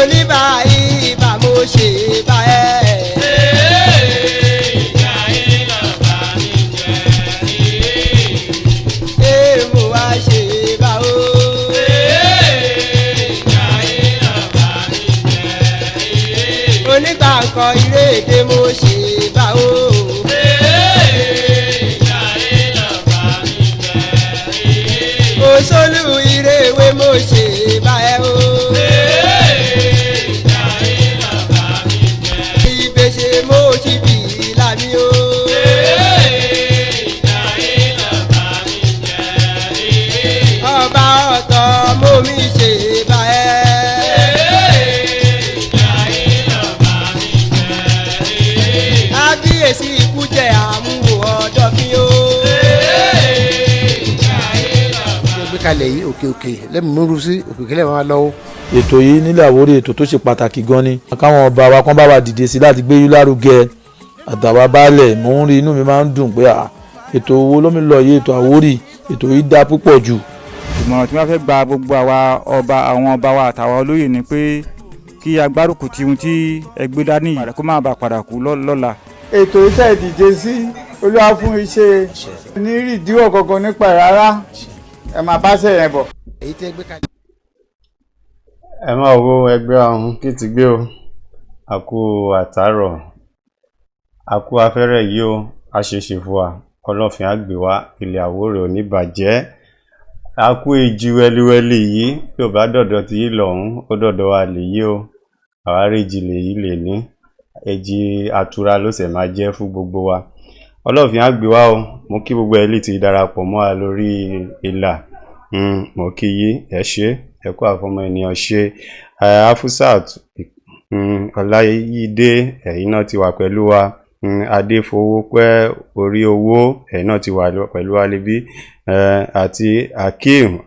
Oníbà ibà mo ṣe bá ẹ. Ee, mo wá ṣe bá o. Onígbà nǹkan ìrèdè mo ṣe bá o. Òṣòlù ìrèwé mo ṣe bá ẹ o. Ìbèṣe mo ṣì bì lámì o. Ọba ọ̀tọ̀ mo mi ṣe bá ẹ. Kábíyèsí ikú jẹ́ àmúwò ọ̀dọ́ mi o. Ṣé gbé kalẹ̀ yìí, òkè òkè lẹ́mìí sí òkè òkè lẹ́mìí máa lọ́wọ́. Ètò yìí nílẹ̀ Àwórì, ètò tó ṣe pàtàkì gan ni. Káwọn ọba wa kán bá wa dìde sí láti gbé yín lárugẹ àtàwa baálẹ̀. Mò ń rí, inú mi máa ń dùn pé ètò owó lómi lọ yìí, ètò Àwórì, ètò yìí dá púpọ̀ jù. Ìmọ̀ràn tí wọ́n fẹ́ gba gbogbo àwa ọba, àwọn ọba wa àtàwa olóyè ni pé kí agbárùkù ti ohun tí ẹ gbé dání yìí kó má bàa padà kú lọ́la. Ètò iṣẹ́ ìdíje sí olúwa fún iṣẹ́ ní ìdíwọ̀ kankan nípa ẹ̀ rárá, ẹ máa bá ṣe yẹn bọ̀. Èyí tẹ́ gbé kalẹ̀. Ẹ máa wo ẹgbẹ́ ọ̀hún kí ti gbé o. Àkú àtàárọ̀, àkú afẹ́rẹ́ yìí o. A ṣe ṣe fún wa, ọlọ́fin á gbé wa, ilẹ̀ Àwórì ò ní bàjẹ́. Àkú èjì wẹ́líwẹ́lí yìí, bí ò bá dọ̀dọ̀ tí yìí lọ́hún, ó dọ̀dọ̀ wa lèyí o. Àwárí èjì lèyí lè ní èjì àtura ló sì máa jẹ́ fún gbogbo wa. Ọlọ́fin á gbé wa o. Mo kí gbogbo ẹ̀ lè ti darapọ̀ mọ́ wa lórí ìlà. Mo kí yí, ẹ ṣé, ẹ kú àfọmọ ènìyàn ṣe. Afusat Ọláyídé, ẹ̀yin náà ti wà pẹ̀lú wa. Adéfowópẹ́ orí owó, ẹ̀yin náà ti wà pẹ̀lú wa níbí. Àti Akeem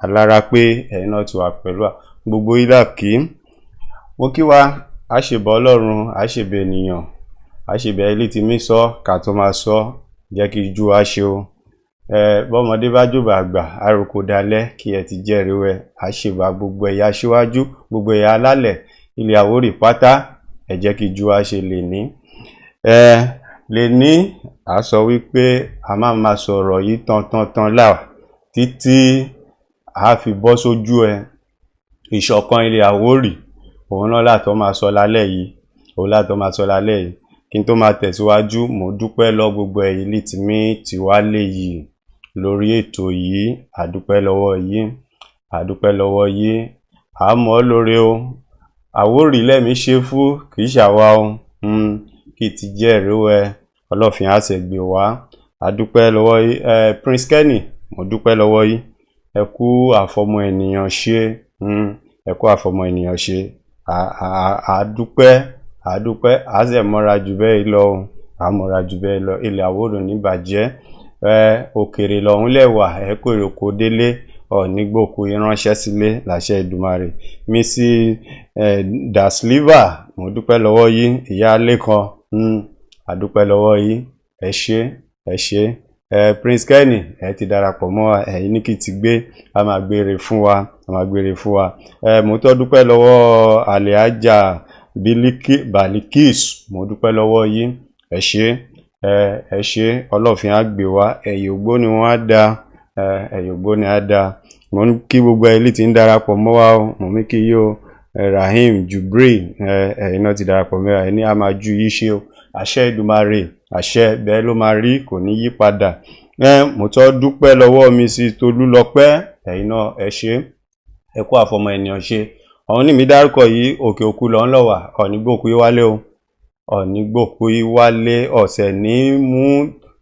Alárápé, ẹ̀yin náà ti wà pẹ̀lú wa. Gbogbo yín là kí. Mo kí wa, a ṣèbọ Ọlọ́run, a ṣèbọ ènìyàn, a ṣèbọ ilé tí mi sọ ká tó máa sọ jẹ́ kí ijú wa ṣe o. Bọ́mọdé bá jòbá àgbà àròkò dalẹ̀ kí ẹ ti jẹ́rìí wẹ̀. A ṣèbà gbogbo ẹ̀yà aṣíwájú, gbogbo ẹ̀yà alálẹ̀ ilẹ̀ Àwórì pátá, ẹ jẹ́ kí ijú wa ṣe lè ní. Lè ní a sọ wípé a máa ma sọ̀rọ̀ yìí tán tán tán là títí a fi bọ́ sójú ẹ. Ìṣọ̀kan ilẹ̀ Àwórì òun náà látọ̀ máa sọ lálẹ́ yìí, òun látọ̀ máa sọ lálẹ́ yìí. Kí n tó máa tẹ̀síwájú, mo dúpẹ́ lọ gbogbo ẹ̀yin létí mi tí wá lè yìí lórí ètò yìí. Àdúpẹ́ lọ́wọ́ yìí, àdúpẹ́ lọ́wọ́ yìí, àmọ́ lóore o. Àwórì lẹ́mí ṣe fún kì í ṣàwa o. Kí ti jẹ́rìí ẹ, ọlọ́fin á ṣe gbé wá. Àdúpẹ́ lọ́wọ́ yìí. Prince Kenny, mo dúpẹ́ lọ́wọ́ yìí, ẹ kú àfọmọ ènìyàn ṣe. Ẹ kú àfọmọ ènìyàn ṣe. Àdúpẹ́, àdúpẹ́, á sì mọ́ra jù bẹ́ẹ̀ lọ o, á mọ́ra jù bẹ́ẹ̀ lọ. Ilẹ̀ Àwórì ò ní bàjẹ́. Òkèrè lọ́hún lẹ́wà, ẹ kó èrè oko délé, ọ̀nígbòkú ìránṣẹ́ sílé làṣẹ Èdùmàrè. Mrs Dasliva, mo dúpẹ́ lọ́wọ́ yín, ìyá Lẹ́kan, àdúpẹ́ lọ́wọ́ yín, ẹ ṣé, ẹ ṣé. Prince Kenny, ẹ ti darapọ̀ mọ́ wa, ẹ̀yin ní kí ti gbé, a máa gbére fún wa, a máa gbére fún wa. Mo tọ́ dúpẹ́ lọ́wọ́ Alhaja Balikis, mo dúpẹ́ lọ́wọ́ yín, ẹ ṣé, ẹ ṣé. Ọlọ́fin á gbé wa, ẹ̀yìn ògbóni wọn á da, ẹ̀yìn ògbóni á da. Mo ń kí gbogbo ẹ̀yin tí ń darapọ̀ mọ́ wa o, mo ní kí yín o. Rahim Jubril, ẹ̀yin náà ti darapọ̀ mọ́ wa, ẹ̀yin ní a máa ju yín ṣe o. Àṣẹ Èdùmàrè, àṣẹ bẹ́ẹ̀ ló máa rí, kò ní yí padà. Mo tọ́ dúpẹ́ lọ́wọ́ mi sí Tolúlọpẹ́, ẹ̀yin náà ẹ ṣé, ẹ kú àfọmọ ènìyàn ṣe. Àwọn ní mi dárúkọ yìí, òkè òkú lọ́ ń lọ wà, ọ̀nígbòkú yìí wálé o, ọ̀nígbòkú yìí wálé, ọ̀sẹ̀ ní mú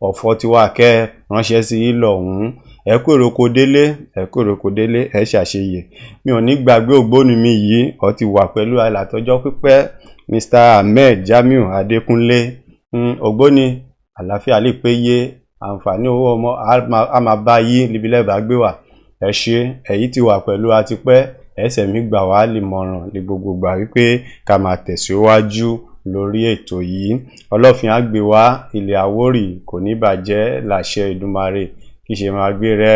ọ̀fọ̀ tiwa kẹ́ ránṣẹ́ sí yìí lọ́hùn-ún. Ẹ kú èrò oko délé, ẹ kú èrò oko délé, ẹ ṣàṣeyẹ. Mi ò ní gbàgbé ògbóni mi yìí, ọ ti wà pẹ̀lú alàtọ́jọ́ pípẹ́, Mr Ahmed Jamiu Adékúnlé. Ògbóni àlàáfíà lè péye, àǹfààní owó ọmọ á máa bá yí níbi lẹ́bàá gbé wà. Ẹ ṣé, ẹ̀yin ti wà pẹ̀lú àtipẹ́, ẹsẹ̀ mi gbà wá lè mọ̀ràn ní gbogbo ìgbà wípé ká máa tẹ̀síwájú lórí ètò yìí. Ọlọ́fin á gbé wá, ilẹ̀ Àwórì kò ní bàjẹ́ làṣẹ Èdùmàrè, kì í ṣe máa gbé rẹ.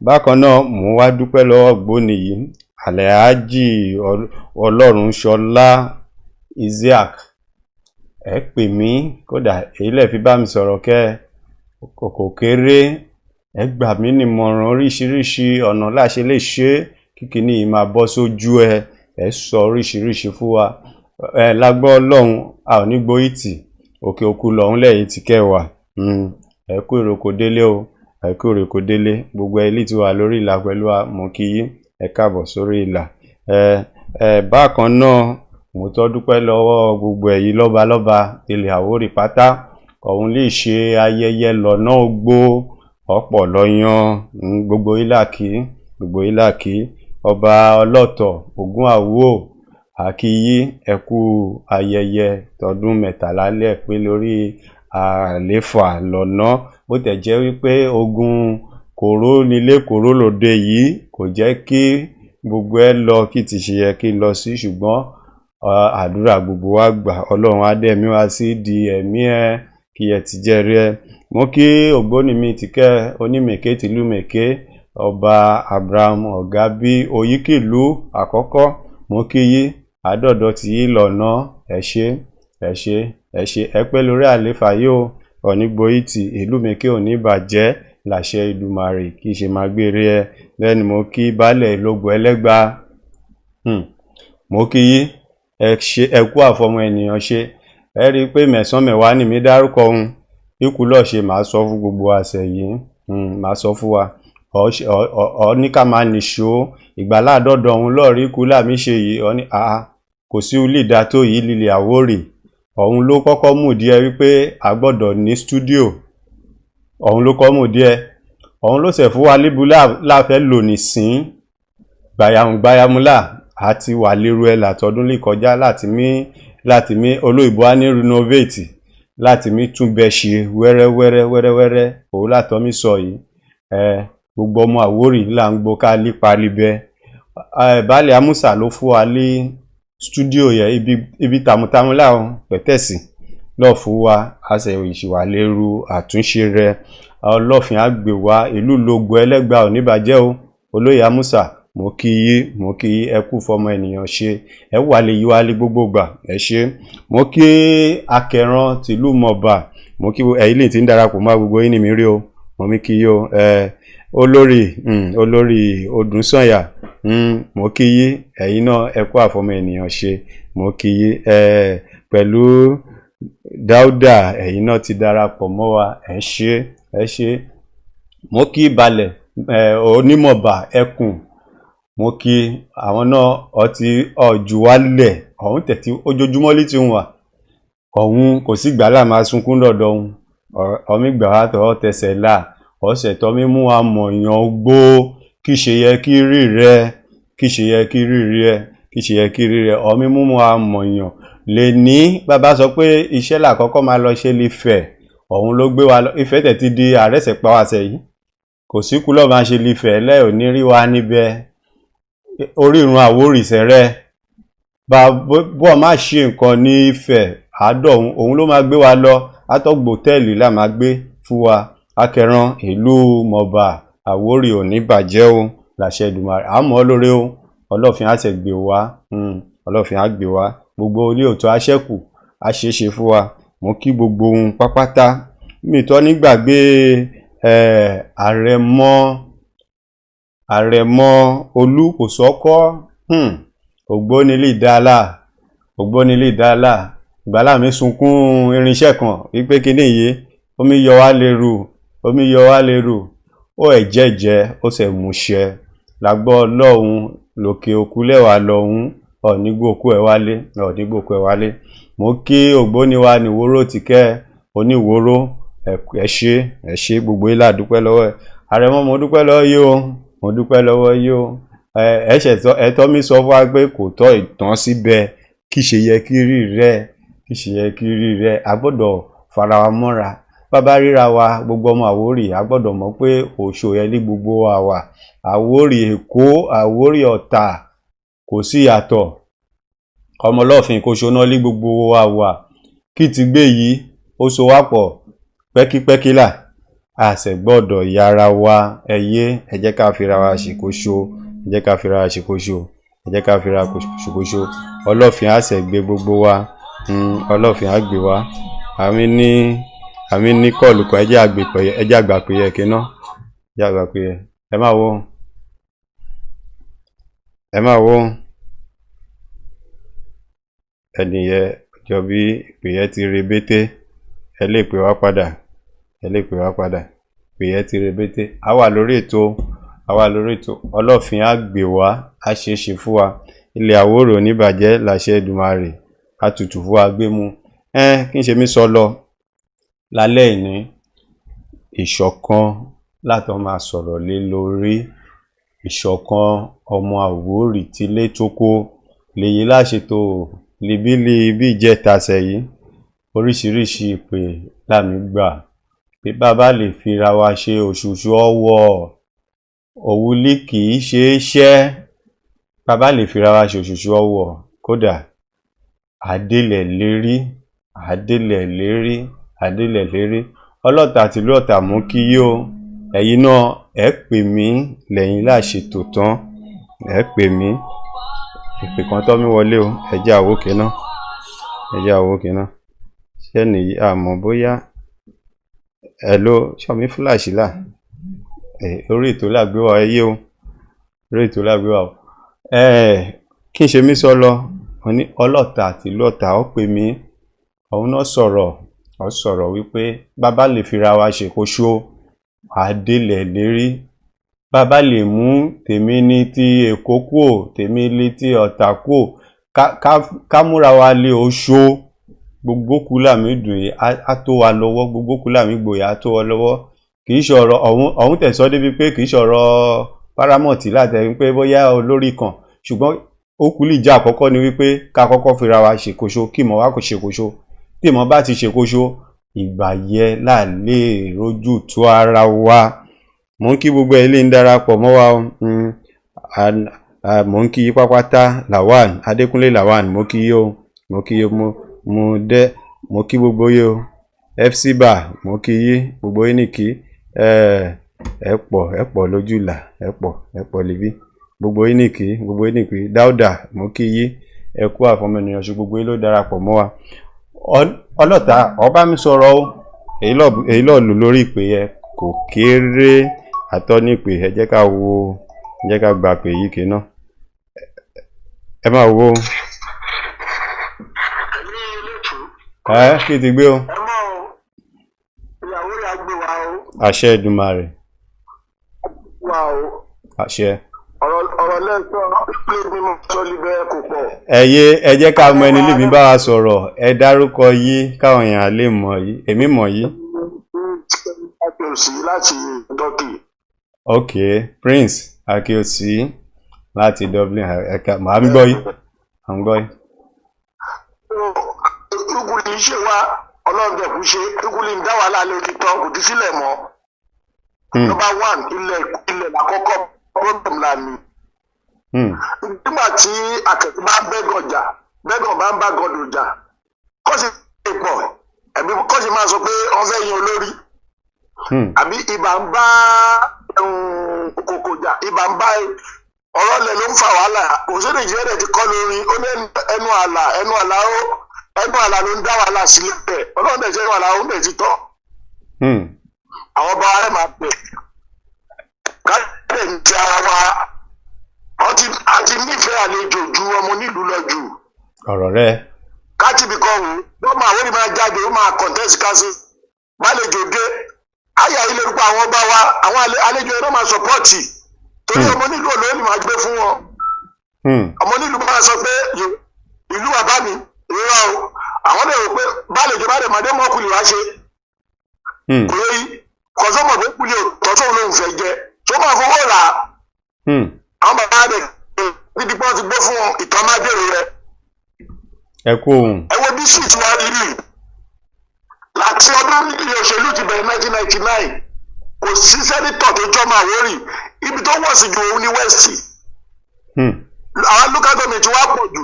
Bákan náà mò ń wá dúpẹ́ lọ́wọ́ ògbóni yìí, Alhaji Ọlọ́runṣọlá Isiaq, ẹ pè mí, kódà èyí lẹ fi bá mi sọ̀rọ̀ kẹ́ kò kéré. Ẹ gbà mí nímọ̀ràn oríṣiríṣi ọ̀nà láṣẹ lè ṣe kíkiní yìí máa bọ́ sójú ẹ. Ẹ sọ oríṣiríṣi fún wa. Ẹ lágbọ́ Ọlọ́run, a ò ní gbóyìtì òkè òkú lọ́hún lẹ́yìn tí kẹwàá. Ẹ kú èrò kò délé o, ẹ kú èrò kò délé. Gbogbo ẹ lè ti wà lórí ìlà pẹ̀lú wa, mo kí yín, ẹ káàbọ̀ sórí ìlà. Ẹ ẹ bákan náà, mo tọ́ dúpẹ́ lọ́wọ́ gbogbo ẹ̀yin lọ́balọ́ba ilẹ̀ Àwórì pátá. Òun lè ṣe ayẹyẹ lọ́nà ogbó ọ̀pọ̀ lọ́yàn gbogbo ìlàkí, gbogbo ìlàkí. Ọba ọlọ́tọ̀ Ògún Àwò, àkíyí, ẹ kú ayẹyẹ tọdún 13 lẹ́ẹ̀pẹ́ lórí àléfà lọ́nà. Bó tẹ̀ jẹ́ wípé ogun kòró nílé kòró lòde yìí kò jẹ́ kí gbogbo ẹ lọ kí ti ṣe yẹ kí lọ sí, ṣùgbọ́n àdúrà gbogbo wa gbà, Ọlọ́run á dẹ̀mí wá sí di ẹ̀mí ẹ kí ẹ ti jẹ́rí ẹ. Mo kí ògbóni mi tìkẹ́ onímèké tìlú mèké, Ọba Abraham Ọ̀gábí Oyíkìlú àkọ́kọ́, mo kí yí àádọ́dọ̀ tí yí lọ́nà. Ẹ ṣé, ẹ ṣé, ẹ ṣé, ẹ pẹ́ lórí àléfà yìí o. Ọ̀nígboyìtì ìlú mèké ò ní bàjẹ́ làṣẹ Ìdùmarè kí ṣe máa gbére ẹ. Bẹ́ẹ̀ ni mo kí baálẹ̀ Ìlógbò Ẹlẹ́gba, mo kí yí, ẹ ṣé, ẹ kú àfọmọ ènìyàn ṣe. Ẹ rí i pé mẹ̀sán mẹ́wàá ni mi dárúkọ òun ikú lọ́ọ̀ ṣe, màá sọ fún gbogbo àṣẹ yìí, màá sọ fún wa ọ ní ká máa nìṣó ìgbàládọ́dọ̀ òun lọ́ọ̀rí ikú làmí ṣe yìí. Ọ ní àá kò sí ulé ìdá tó yìí lílẹ̀ Àwórì. Òun ló kọ́kọ́ mú díẹ̀ wípé a gbọ́dọ̀ ní stúdíò. Òun ló kọ́ mú díẹ̀, òun ló ṣẹ̀ fún wa líbu láfẹ́ lò nísìn gbayamu gbayamu là àti wà lérú ẹ̀ látọdún lè kọjá láti mí olóyìnbó á ní renovate, láti mí tún bẹ ṣe wẹ́rẹ́wẹ́rẹ́ wẹ́rẹ́wẹ́rẹ́. Òun látọ́ mi sọ yìí. Ẹ gbogbo ọmọ Àwórì là ń gbó ká lípa libẹ. Ẹ baálé Amúsà ló fún wa ní stúdíò yẹ ibi tàmútàmú láwọn pẹ̀tẹ́sì lọ́ọ̀ fún wa, a sì wà lérú àtúnṣe rẹ. Ọlọ́fin àgbèwá ìlú Lógbò Ẹlẹ́gba ò ní bàjẹ́ o. Olóyè Amúsà, mo kí yí, mo kí yí, ẹ kú fọmọ ènìyàn ṣe, ẹ wà lè yí wa lé gbogbo gbà, ẹ ṣé. Mo kí Akẹran tìlú Mọ̀bà, mo kí ẹ̀yin lè ti ń darapọ̀ mọ́ gbogbo yín ní mi rí o, mo mi kí yí o. Ẹ olórí olórí Odùnsànyà, mo kí yí, ẹ̀yin náà ẹ kú àfọmọ ènìyàn ṣe, mo kí yí. Ẹ pẹ̀lú Dáúdà, ẹ̀yin náà ti darapọ̀ mọ́ wa, ẹ ṣé, ẹ ṣé. Mo kí balẹ̀ ẹ onímọ̀bà ẹkùn, mo kí àwọn náà ọtí ọjù wálẹ̀ ọ̀hún tẹ̀tí ojoojúmọ́ létí ń wà ọ̀hún kò sí gbàlà máa sunkún dọ̀dọ̀ ọ̀hún ọmí gbà wá tọ́ tẹsẹ̀ là ọ̀sẹ̀ tọ́ mímú amọ̀yàn gbó kí ṣe yẹ kí rí rẹ, kí ṣe yẹ kí rí rẹ, kí ṣe yẹ kí rí rẹ. Ọmí múmu amọ̀yàn lè ní bàbá sọ pé iṣẹ́ làkọ́kọ́ máa lọ ṣe lè fẹ̀ ọ̀hún ló gbé wa lọ. Ìfẹ́ tẹ̀ ti di àrẹ́sẹ̀ pa wá sẹ́yìn, kò sí kú lọ́ọ́ máa ṣe lè fẹ̀ lẹ́ ò ní rí wa níbẹ̀. Orírun Àwórì sẹ̀rẹ̀ bá bọ́ má ṣe nǹkan ní Ifẹ̀ àádọ́hún, òun ló máa gbé wa lọ àtọ́gbò tẹ́ẹ̀lì là máa gbé fún wa. Akẹran ìlú Mọ̀bà Àwórì ò ní bàjẹ́ o làṣẹ Èdùmàrè, àmọ́ lóore o. Ọlọ́fin á ṣẹ̀ gbé wa, Ọlọ́fin á gbé wa, gbogbo ilé òtún aṣẹ́kù á ṣeéṣe fún wa. Mo kí gbogbo ohun pápátá mi tọ́ nígbàgbé àrẹ̀mọ, àrẹ̀mọ Olú kò sọ́kọ́, ògbónilé ìdálà, ògbónilé ìdálà. Ìgbàlá mi sunkún irinṣẹ́ kan wípé kíní yìí omi yọ wá lérú, omi yọ wá lérú, ó ẹ̀ jẹ́jẹ́ ó sì múṣẹ lágbọ́ Ọlọ́run lòkè òkú lẹ́wà lọ́hún ọ̀nígbòkú ẹ̀ wálé, ọ̀nígbòkú ẹ̀ wálé. Mo kí ògbóni wa nìwòrò tìkẹ́ oníwòrò, ẹ ṣé, ẹ ṣé, gbogbo yín là dúpẹ́ lọ́wọ́ ẹ. Àrẹ̀mọ, mo dúpẹ́ lọ́wọ́ yìí o, mo dúpẹ́ lọ́wọ́ yìí o. Ẹ ṣẹ̀ ẹ̀tọ́ mi sọ fún wa pé kò tọ́ ìtàn síbẹ̀ kí ṣe yẹ kí rí rẹ, kí ṣe yẹ kí rí rẹ. A gbọ́dọ̀ fara wa mọ́ra bàbá ríra wa, gbogbo ọmọ Àwórì a gbọ́dọ̀ mọ̀ pé òṣò yẹn ní gbogbo wa wà. Àwórì Èkó, Àwórì Ọ̀tà, kò sí ìyàtọ̀. Ọmọ Ọlọ́fin kò ṣoná lé gbogbo wa wà. Kí ti gbé yìí ó so wá pọ̀ pẹ́kípẹ́kí là a sì gbọ́dọ̀ yára wa. Ẹ yé, ẹ jẹ́ ká fira wa ṣèkóso. Ẹ jẹ́ ká fira wa ṣèkóṣó, ẹ jẹ́ ká fira ṣèkóṣó. Ọlọ́fin á ṣẹ̀ gbé gbogbo wa. Ọlọ́fin á gbé wa. Àmì ní call kan. Ẹ jẹ́ àgbèpẹ̀, ẹ jẹ́ àgbàpè yẹ kí ná, ẹ jẹ́ àgbàpè yẹ. Ẹ máa wo, ẹ máa wo ẹni yẹ jọ bí ìpè yẹn ti rebété. Ẹ lè pè wá padà, ẹ lè pè wá padà, ìpè yẹn ti rebété. A wà lórí ètò, a wà lórí ètò. Ọlọ́fin á gbè wá, á ṣe é ṣe fún wa. Ilẹ̀ Àwórò oníbàjẹ́ làṣẹ Èdùmàrè, á tutù fún wa gbé mu. Ẹ kí n ṣe mí sọ lọ lálẹ́ ìní, ìṣọ̀kan látọ̀ máa sọ̀rọ̀ lé lórí, ìṣọ̀kan ọmọ Àwórì tilé tókó lèyí láṣetò libíli bí ìjẹta sẹ́yìn. Oríṣiríṣi ìpè lámì gbà pé bàbá lè fira wa ṣe òṣùṣù ọwọ́ òwúlí kì í ṣe é ṣẹ́, bàbá lè fira wa ṣe òṣùṣù ọwọ́, kódà àdélẹ̀ lérí, àdélẹ̀ lérí, àdélẹ̀ lérí. Ọlọ́ta tìlú Ọ̀tà mú kí yó. Ẹ̀yin náà ẹ pè mí lẹ́yìn láṣetò tán, ẹ pè mí. Ìpè kan tọ́ mi wọlé o. Ẹ jẹ́ àwòkè náà, ẹ jẹ́ àwòkè náà. Ṣé nìyí àmọ́ bóyá hello sọmi fúláṣí là orí ètò làgbé wa. Ẹ yé o, orí ètò làgbé wa o. Kí n ṣe mí sọ lọ, wọn ní Ọlọ́ta tìlú Ọ̀tà ó pè mí, òun náà sọ̀rọ̀, ó sọ̀rọ̀ wípé bàbá lè fira wa ṣèkóṣó àdélẹ̀ lérí, bàbá lè mú tèmi ní ti Èkó kúò, tèmi ní ti Ọ̀tà kúò, ká múra wa lé oṣó gbogbo kú làmì dùn yìí á tó wa lọ́wọ́, gbogbo kú làmì gbòòyà á tó wa lọ́wọ́. Kì í ṣọ̀rọ̀ ọ̀hún ọ̀hún tẹ̀sọ́ débi pé kì í ṣọ̀rọ̀ paramount látẹ̀rí pé bóyá olórí kan, ṣùgbọ́n ó kú lè jẹ́ àkọ́kọ́ ni wípé ká kọ́kọ́ fira wa ṣèkóṣó, kí ìmọ̀ wa kò ṣèkóṣó. Tí ìmọ̀ bá ti ṣèkóṣó, ìgbà yẹ láàlè rojú tó ara wa. Mò ń kí gbogbo ẹ̀ lè ń darapọ̀ mọ́ wa o. Mò ń kí pápátá Lawan Adékúnlé Lawan, mo kí yó, mo kí yó, mo dẹ́, mo kí gbogbo yó. FC bar, mo kí yí gbogbo yín nìkí. Ẹ pọ̀, ẹ pọ̀ lójú ìlà, ẹ pọ̀, ẹ pọ̀ lébi, gbogbo yín nìkí, gbogbo yín nìkí. Dáúdà, mo kí yí, ẹ kú àfọmọnìyàn ṣe, gbogbo yín ló darapọ̀ mọ́ wa. Ọlọ́ta ọba mi sọ̀rọ̀ o. Èyí lọ́ọ̀ lù lórí ìpè yẹn kò kéré àtọ́ ní ìpè. Ẹ jẹ́ ká wo, ẹ jẹ́ ká gba pè yìí kì náà. Ẹ máa wo. Ẹ kí ti gbé o. Àṣẹ Èdùmàrè. Àṣẹ. Ọ̀rọ̀ lẹ́sọ̀ pé mímọ́ sọ́lí bẹ́ẹ̀ kò pọ̀. Ẹ yé, ẹ jẹ́ ká mọ ẹni lèmi bá wa sọ̀rọ̀. Ẹ dárúkọ yí káwọn èèyàn lè mọ̀ yí, èmi mọ̀ yí. Akíọ̀sí láti Turkey. Ok, Prince Akíọ̀sí láti Dublin. Ẹ̀ka màá ń gbọ́ yí, à ń gbọ́ yí. Rúgùlì ṣe wá, ọlọ́run dẹ̀ kú ṣe rúgùlì ń dá wàhálà lórí tán, kò ti sílẹ̀ mọ́. Number one, ilẹ̀ àkọ́kọ́ problem la ni. Nígbà tí akẹ́kọ̀ọ́ bá bẹ́gàn jà, bẹ́gàn bá ń bá gọdọ̀ jà, kọ́sì pọ̀ ẹ̀bí kọ́sì máa sọ pé wọ́n fẹ́ yan olórí. Àbí ibà ń bá kòkò jà, ibà ń bá ọ̀rọ̀ lẹ̀ ló ń fa wàhálà. Òṣèlú ìjìnlẹ̀ ti kọ́ lórí ó ní ẹnu àlà, ẹnu àlà ó, ẹnu àlà ló ń dá wàhálà sílẹ̀. Ọlọ́run dẹ̀ ṣe wàhálà ó ń bẹ̀ ti tọ́. Àwọn ọba rẹ̀ máa pè káyọ̀dé ní ti ara wa, àti nífẹ̀ẹ́ àlejò ju ọmọ onílùú lọ jù. Ọ̀rọ̀ rẹ̀. Káàtìbì kan wò wọ́n máa wọ́n ní máa jáde, ó máa kọ̀ǹtẹ́sì kásì bálejò dé àyà ilé rúpa àwọn ọba wa, àwọn àlejò ẹ̀rọ máa sọpọ́ọ̀tì torí ọmọ onílùú olóyè ni máa gbé fún wọn. Ọmọ onílùú máa sọ pé ìlú bàbá mi ìrora o, àwọn lè rò pé bálejò bá dẹ̀ máa dé mọ́kùnrin wá ṣe. Kò yẹ yí kọ̀sọ́mọ̀ pé kúlẹ̀ tọ́sọ́ lòun fẹ́ jẹ tó máa fowó rà á. Àwọn bàbá rẹ̀ níbi pọ́n ti gbé fún wọn ìtàn máa bèrè rẹ̀. Ẹ kú òun. Ẹ wo district wa yìí láti ọdún ilé òṣèlú ti bẹ̀rẹ̀ 1999, kò sí sẹ́nitọ̀ tó jọmọ Àwórì, ibi tó wọ̀ sí ju òun ní west. Àwọn local government wa pọ̀ jù,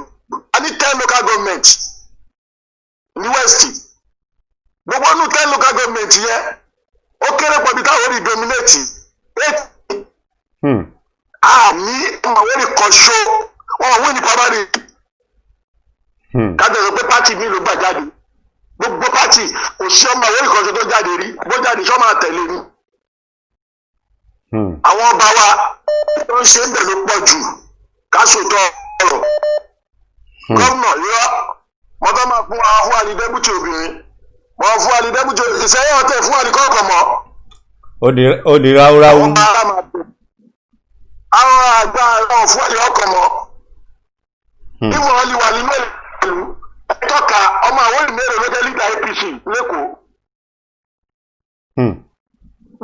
a ní 10 local government ní west. Gbogbo inú 10 local government yẹn ó kéré pọ̀ bí táwọn rí dominate 8. A ní ọmọ Àwórì kan ṣó wọn ò wí ní primary. Kájọ sọ pé party mi ló gbà jáde, gbogbo party, kò sí ọmọ Àwórì kan ṣó tó jáde rí. Bó jáde, ṣọ́ máa tẹ̀lé ni. Àwọn ọba wa tó ń ṣe ń bẹ̀ ló pọ̀ jù. Ká sòótọ́ ọ̀rọ̀, gómìnà irọ́ mọ́tò máa fún wa, fún wa ní deputy obìnrin, mọ́ fún wa ní deputy ìsẹ́yìn ọ̀tẹ̀, fún wa ní kọ́kọ́ mọ́. Ó di ráúráú. Àwọn bá máa bẹ̀ àwọn àgbà náà fún wa ní ọkọ̀ mọ́. Bí wọ́n lè wà nínú ìlú tọ́ka, ọmọ Àwórì mélòó ló jẹ́ leader APC lẹ́kọ̀ọ́?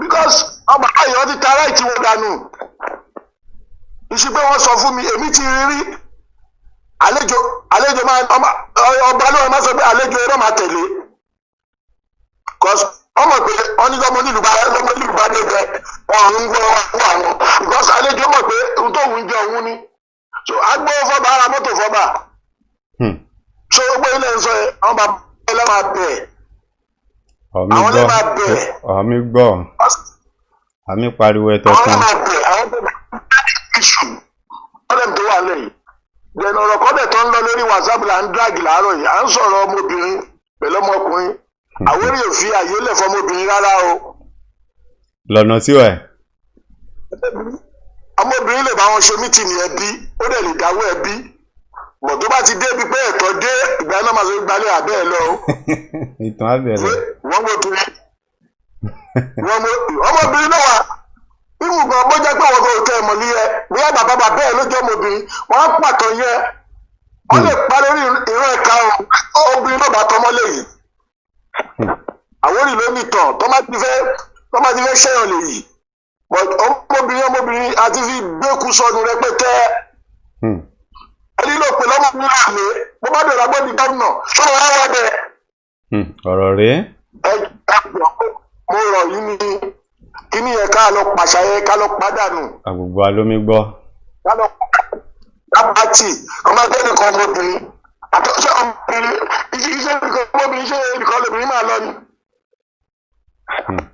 Because ọmọ ayọ̀ ti ta right wọn dànù. Ìṣe pé wọ́n sọ fún mi, èmi ti rí rí. Àlejò máa ọba ló máa sọ pé àlejò ẹ̀rọ máa tẹ̀lé, cause ọmọ pé wọ́n ní ọmọ nílùú bá ọmọ nílùú bá dé bẹ ọ̀run ń gbọ́ wọn àwọn, because àlejò mọ̀ pé ohun tó ń jẹ òun ni. So agbó fọba, ara mọ́tò fọba. So gbogbo ilẹ̀ ń sọ yẹn, àwọn bàbá ilẹ̀ máa bẹ̀. Ọ̀mí Àwọn lè gbọ́. máa bẹ̀. Ọ̀mí gbọ́, àmì pariwo ẹ̀tọ́ Àwọn lè kan. máa bẹ̀ àwọn tó bá issue problem tó wà lẹ́yìn. Then ọ̀rọ̀ kan dẹ̀ tó ń lọ lórí WhatsApp là ń drag láàárọ̀ yìí. À ń sọ̀rọ̀ ọmọbìnrin pẹ̀lú ọmọkùnrin. Àwórì ò fi àyè lẹ̀ fọmọbìnrin rárá o. Lọ́nà tí wẹ̀. Ọmọbìnrin lè bá wọn ṣe meeting ẹbí, ó dẹ̀ lè dáwọ́ ẹbí bọ̀. Tó bá ti dé ibi pé ẹ̀tọ́ dé, ìgbà náà máa sọ gbalẹ̀ abẹ́ ẹ lọ o. Ìtàn abẹ̀rẹ̀. Wọ́n mọ̀ tó wọ́n mọ̀ ọmọbìnrin náà wà ibùgbọ́n, bó jẹ́ pé wọ́n kò tẹ ẹ̀mọ̀ ní ẹ, bóyá bàbá bàbá ẹ̀ ló jẹ́ ọmọbìnrin, wọ́n á pàtó yẹ, wọ́n lè pa lórí ìran ẹ̀ka obìnrin náà bá tọmọ léyìí. Àwórì ló ní ìtàn tó má ti fẹ́ ṣẹ́yàn léyìí. But ọmọbìnrin àti fi gbẹ́kú sọnù rẹpẹtẹ. Ẹni ló pè lọ́mọbìnrin náà lé, bó bá dọ̀rọ̀ agbóni gómìnà sọ̀rọ̀ wá wá bẹ́ẹ̀. Ọ̀rọ̀ rèé. Ẹ ẹ, mo rọ̀ yín ní kíní yẹn, ká lọ pàṣà yẹn, ká lọ pàdánù. Àgbègbè alómi gbọ́. Ká lọ pàtì ọmọ ẹgbẹ́ nìkan, ọmọbìnrin àtọ́sẹ́ ọmọbìnrin iṣẹ́ nìkan, ọmọbìnrin iṣẹ́ nìkan lóbìnrin máa lọ ni.